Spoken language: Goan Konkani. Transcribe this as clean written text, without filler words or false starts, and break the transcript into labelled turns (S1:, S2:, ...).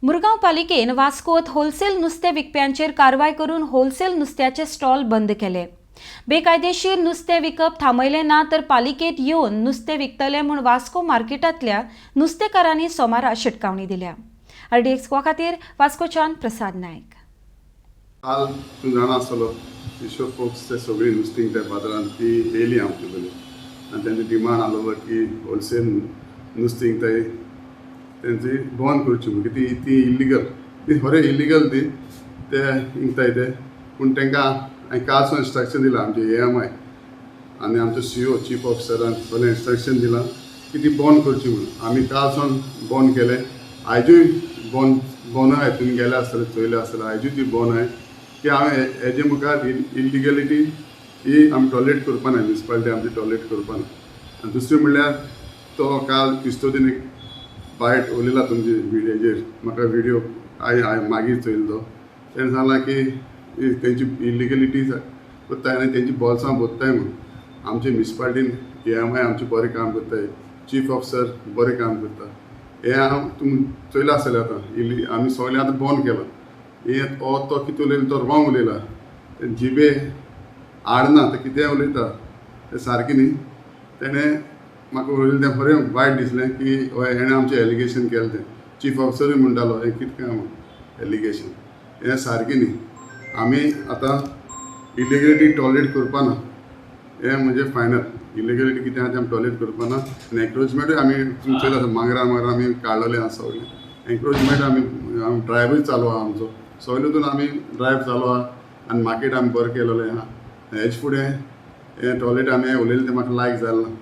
S1: मुरगांव पालिकेन वास्कोत होलसेल नुस्तें विकप्यांचेर कारवाय करून होलसेल नुस्त्याचे स्टॉल बंद केले. बेकायदेशीर नुस्तें विकप थांबयलें ना तर पालिकेत येवन नुस्तें विकतले म्हूण वास्को मार्केटांतल्या नुस्तेकारांनी सोमारा शिटकावणी दिल्या. आरडीएक्स गोवा खातीर वास्कोच्यान प्रसाद नायक.
S2: काल तूं जाणा आसतलो, फिशर फोक्स ते सगळीं नुस्तीं त्या बाजारांत ती येयली आमचे कडेन आनी तेंची डिमांड आसलेलो की होलसेल नुस्तीं विकताय तेंची बंद करची म्हण. ती ती इल्लिगल, ती खरें इल्लिगल ती ते विकताय ते. पूण तांकां हांवें कालसून इन्स्ट्रक्शन दिलां, आमचे एएमआय आनी आमचो सीओ चीफ ऑफिसरान सगळें इन्स्ट्रक्शन दिलां की ती बंद करची म्हणून. आमी कालसून बंद केलें, आयजूय बंद बंद आहाय. तुमी गेले आसतले, चोयले आसतले, आयजूय ती बंद आहाय की हांवें हेजे मुखार इल्लिगलिटी ही आमी टॉलरेट करपा ना, म्युनिसिपालिटी आमची टॉलरेट करपा ना. आनी दुसरें म्हणल्यार तो काल क्रिस्तोदीन एक बायट उलयला तुमचे विडियोचेर, म्हाका विडियो हांवें हांवें मागीर चोयलो. तो तेणें सांगलां की तेंची इल्लिगलिटी करताय आनी तेंची बोल्सां भरताय म्हूण. आमचे म्युनिसिपालिटीन एएमआय आमचें बरें काम करताय, चीफ ऑफिसर बरें काम करता. हें हांव तुमी चोयलां आसतलें. आतां इल्ली आमी सगळें आतां बंद केलां. हें हो तो कितें उलयला तो रॉंग उलयला, ते जिबे आडना, ते कितेंय उलयता तें सारकें न्ही. तेणें म्हाका उलयलें तें खरें वायट दिसलें की हय, हेणें आमचें एलिगेशन केलें तें. चीफ ऑफिसरूय म्हणटालो हें कितें काय म्हूण एलिगेशन, हें सारकें न्ही. आमी आतां इलिगलिटी टॉलरेट करपा ना, हें म्हणजे फायनल. इलिगलिटी कितें आहा तें आमी टॉलरेट करपा ना. आनी एन्क्रोचमेंटूय आमी तुमी चोयलां आसा, मांगरा मांगरा आमी काडलेलें आसा सगळें. एन्क्रोचमेंट आमी ड्रायव्हूय चालू आहा आमचो, सगळें तितून आमी ड्रायव्ह चालू आहा आनी मार्केट आमी बरें केलेलें आहा. हेज फुडें हें टॉयलेट आमी उलयलें तें म्हाका लायक जालें ना.